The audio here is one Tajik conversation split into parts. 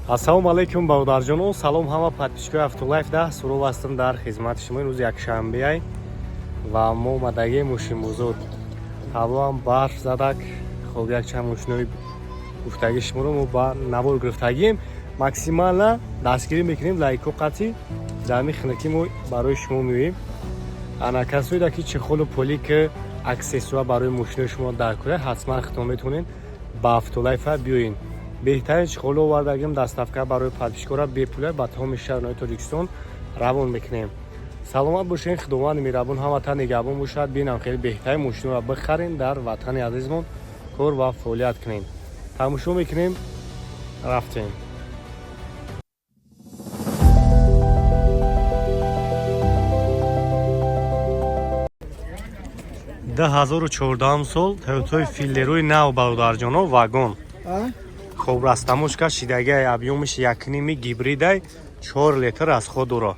Ассалому алайкум, бародарҷоно, салом ҳама подписчикои Автолайф. Да суров ҳастам дар хизмати шумо. Имрӯз якшанбеай ва мо омадагием мошинбозор. Ҳавоам барф задак. Хоб, якчанд мошинои гуфтагии шуморо мо ба навор гирифтагием. Максимально дастгирӣ мекунем, лайко қатӣ дар ҳамин хинаки мо барои шумо меоем. Ана касоеда ки чехолу полик, аксессуар барои мошинои шумо дар кора, ҳатман хитон метавонед ба Автолайфа биёен. Беҳтарин чехоло овардагим, доставка барои подписчикора бепула ба тамоми шаҳрҳои Тоҷикистон равон мекунем. Саломат бошед, Худованди меҳрабон ҳаматан нигаҳбон бошад. Бинам, хеле беҳтарин мошинро бихарем, дар ватани азизмон кор ва фаъолият кунем. Тамошо мекунем, рафтем. 2014 сол Тойотаи Филдерои нав, бародарҷоно, вагон. Хоб, растаможка шидагиай, объёмиш якними, гибридай, 4 литр расход дора.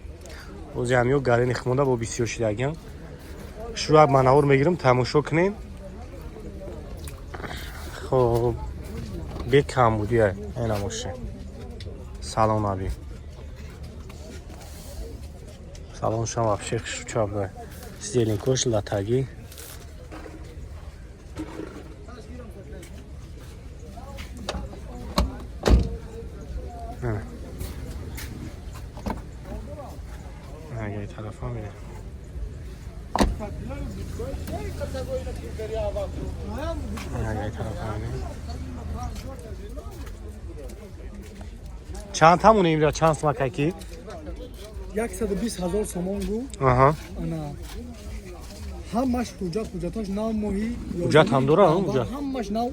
Ози ҳамиё гарини хмонда бо бисёр шидагиам. Шуак манавор мегирам, тамошо кунем. Хоб, бе камбудиай ина мошин. Салон аби, салоншам вообще хушчаб, сидельникош латагӣ. Агар тарафа мебинем. Агар тарафа мебинем. Чанд тамоне имра, чанд смакаки? 120 ҳазор сомон гу. Ана, ҳамаш ҳуҷҷат, ҳуҷҷатош нав, моҳи Ҳуҷҷат ҳам дора, ҳуҷҷат? Ҳамаш нав,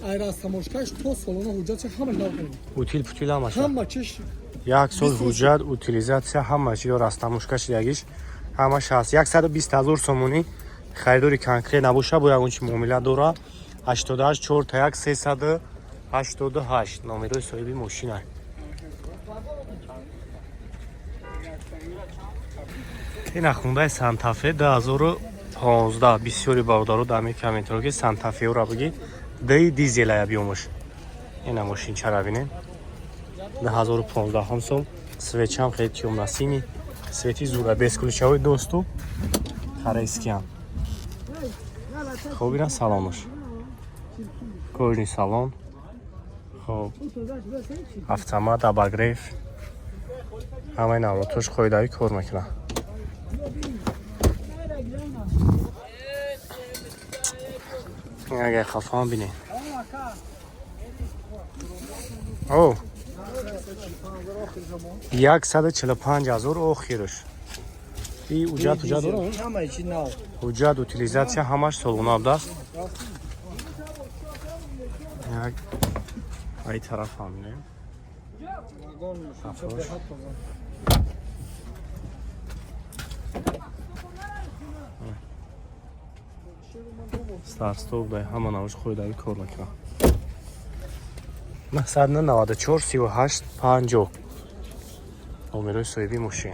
ай растаможкаш то солона ҳуҷҷатша ҳамаш нав кардем. Утил путил ҳамаш. Ҳама чиш. Як сол ҳуҷҷат, утилизация, ҳама чиз, растаможка шидагиш ҳамаш ҳаст. 120 ҳазор сомонӣ. Харидори конкрет набоша, бо ягон чи муомила дора. 88 4 1 388 номерои соҳиби мошина. Ин ахундаи Сантафе 2015. Бисёри бародаро дар ҳамин комментаро ки Сантафеора бигӣ, ди дизелая объёмаш. Ина мошинчара бинем, 2015 сол, свечам хеле тёмно-синий цвети зура, бесключевой доступ, корейскиам. Хоб, ина салонаш, кожаный салон. Хоб, автомат, обогрев, ҳамаи навлатош қоидавӣ кор мекунад. Агар хафаам бинед. О, 145 ҳазор охирш. И уҷат, уҷат дора? Ҳамаи чи нав. Ҳуҷҷат, утилизация ҳамаш солона будааст. Як ай тараф ҳам бинем. Хафош. Старт-стоп дай, ҳама навош қоидави кор мекунад. 994 38 50 номерои соҳиби мошин.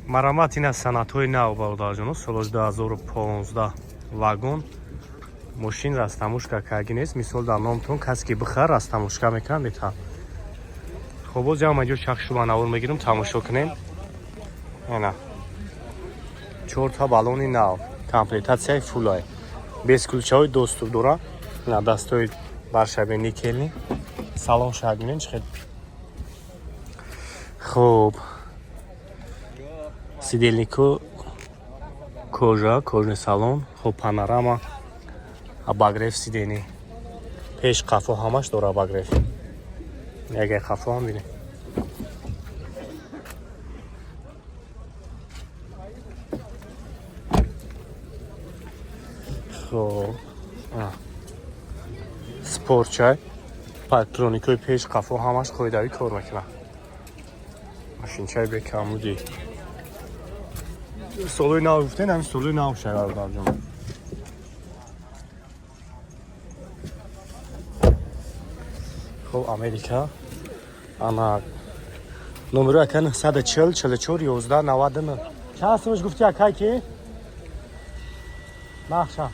Марамат, ин аз санъатҳои нав, бародарҷоно, солош 2015, вагон. Мошин растаможка карги нест. Мисол, дар номтон касе ки бихар, растаможка мекунад, метавон. Хоб, боз ям инҷо шахшу ба навор мегирам, тамошо кунем. Ена, чорта баллони нав, комплектатсияи фулай, бесключевой доступ дора. На дастои баршаби никельный, салон шак бинем чӣ хел. Хоб, сидельнику кожа, кожаный салон. Хоб, панорама, обогрев сидений пеш, қафо ҳамаш дора обогрев. Ягар қафо ҳам бинем. Хоб, спортчай, парктроникои пеш, қафо ҳамаш қоидавӣ кор мекунад. Мошинчаи бекамудӣ, солои нав гуфтен, ҳамин солои нав шай, бародарҷон. Хоб, Америка. Ана, номеро ака 940 44 11 99. Чанд сумаш гуфти, акай, ки нақша?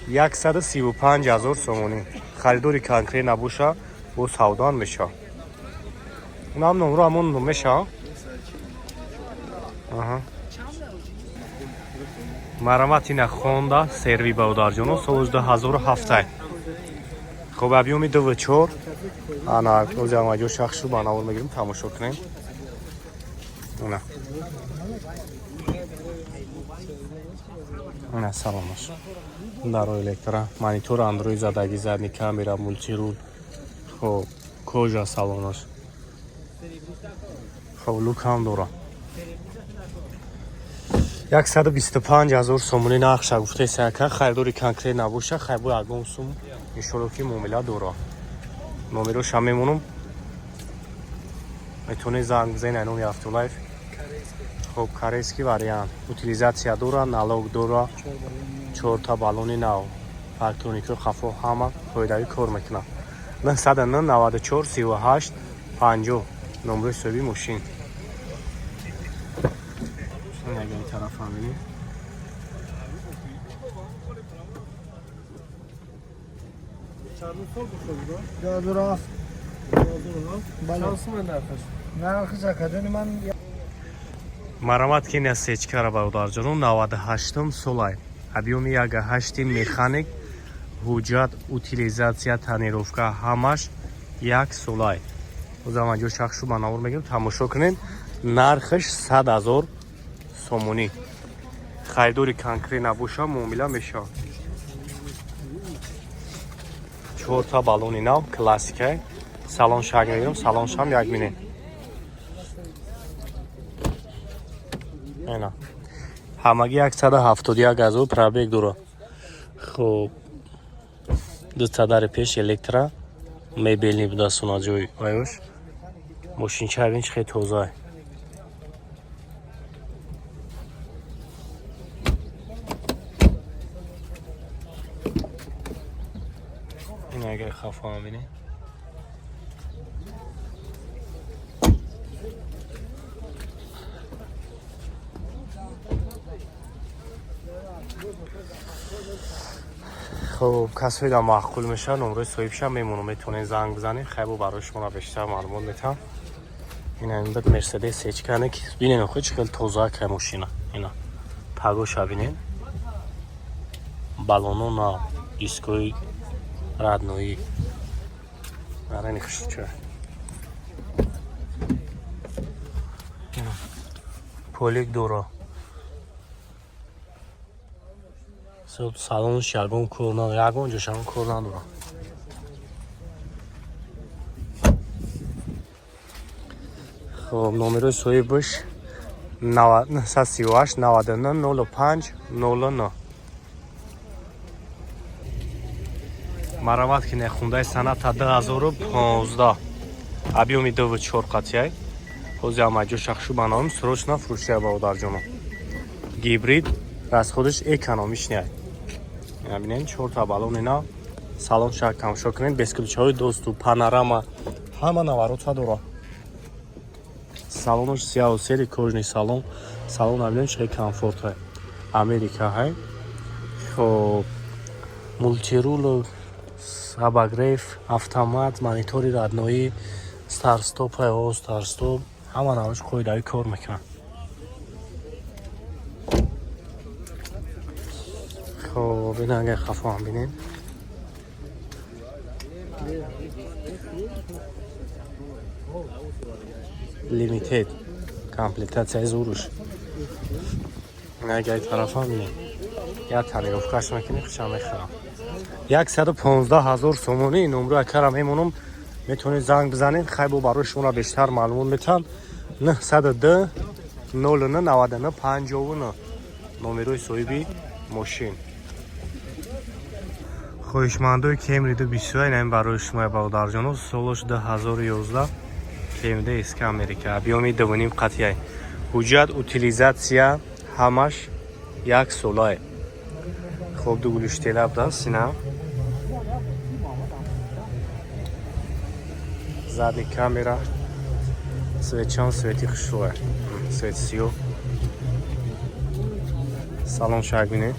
135 ҳазор сомонӣ. Харидори конкрет набоша, бо савдоам мешавад. Унам номро ҳамон мешавад. Аҳа. Марамат ина Хонда Серви, бародарҷоно, соли 2007. Хоб, объёми 2,4. Ана, ози амаҷо шахшу ба навор мегирим, тамошо кунем. Ана. Ана саломаш. Даро электро, монитор Android задаги, задний камера, мультирул. Хоб, кожа салонаш. Хоб, люк ҳам дора. 125 ҳазор сомонӣ нархша гуфтеса яка. Харидори конкрет набоша, хайбо ягон сум иншолло ки муомила дора. Номероша мемонам, метавонед занг бизанед ай номи Автолайф. Хоб, корейский вариант, утилизация дора, налог дора, чорта баллони нав, парктроникҳои хафо ҳама фоидавӣ кор мекунад. 909 94 38 50 номерои соҳиби мошин. Ягон тараф ҳам. Чанд сол бихӯрд? 2007. 2007. Бале. Чанд сум нархаш? Нархи акаҷони ман. Марамат ки сечкара, бародарҷоно, 98 солай, объёми 1,8, механик, ҳуҷҷат, утилизация, тонировка ҳамаш як солай. Озамаҷо шахшу ба навор мегирем, тамошо кунед. Нархаш 100 ҳазор сомонӣ. Харидори конкрет набоша, муомила мешавад. Чорта баллони нав, классика. Салон шак мегирем, салоншам як мине. Ена. Ҳамагӣ 171 ҳазор пробег дора. Хоб, дута дари пеш электро, мебелни будастуна ҷои ваюш. Мошинча бин, чӣ хеле тозае. Ин агар хафа бинед. Хоб, касое дар маъқул мешавад, номрои соҳибша мемонам, метавонед занг бизанед, хайбо барои шуморо бештар маълумот метаҳам. Ина ин бад Мерседес сечкане ки бинед, охи чӣ хел тоза кай мошина. Ина пагоша бинед, баллоно нав, дискои роднои, арани хушча. Полик дора. Салонш ягон кор надора, ягон ҷош ягон кор надора. Хоб, номерои соҳибаш 938 99 05 09. Марамат ки нехундаи Соната 2015, объёми 2,4 қатияй. Ҳози амаҷо шахшу баноем, срочно фурӯшия, бародарҷоно. Гибрид, расходаш экономичный. Ина бинед, чорта баллони нав, салон шак тамошо кунед, бесключевой доступ, панорама, ҳама наворота дора. Салонош сияҳу сери, кожаный салон. Салон бинед, чӣ хел комфорта, Америка ҳай. Хоб, мультирулу, обогрев, автомат, монитори родноӣ, старт-стоп, о, старт-стоп, ҳама навош қоидави кор мекунад. Хоб, ин агар хафо ҳам бинед. Лимитед комплектатсияи зуруш. Ин агар тарафам бинед, як тонировкаш мекунӣ, хушам мехӯрам. 115 ҳазор сомонӣ. Номро акара мемонам, метавонед занг бизанед, хайбо барои шуморо бештар маълумот метаҳам. 902 09 99 59 номерои соҳиби мошин. Хоҳишмандои Кемри 221, ин барои шумо, бародарҷоно, солош 2011, Кемри СК Америка, объёми 2,5 қатияй, ҳуҷҷат, утилизация ҳамаш як солае. Хоб, ду гулиштела будааст. Ина задний камера, светчан, свети хушрӯя, свет сиёҳ. Салон шак бинед.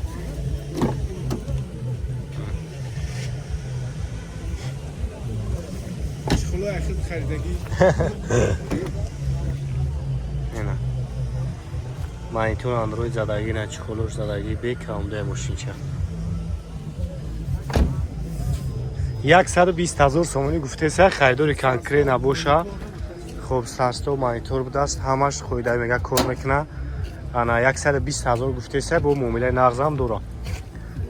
Пулои ахир харидагӣ. Ина. Монитор Android задагӣ, на чехолош задагӣ, бекаумдая мошинча. 120 ҳазор сомонӣ гуфтеса, харидори конкрет набоша. Хоб, старт-стоп, монитор будааст, ҳамаш қоида мега кор мекуна. Ана 120 ҳазор гуфтеса, бо муомилаи нағзам дора.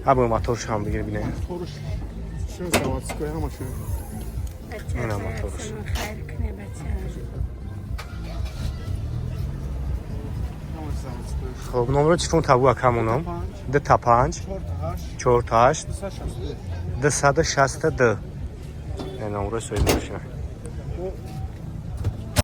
Ҳабо моторшам бигир бинем. Моторш шо заводской ҳамаша. Ина моторш. Хайр куне, бача. Ҳамаш заводской. Хоб, номеро телефон табу акамоном. 2 та 5 4 та 8 4 та 8 262. 262. Номерои соҳиби мошина.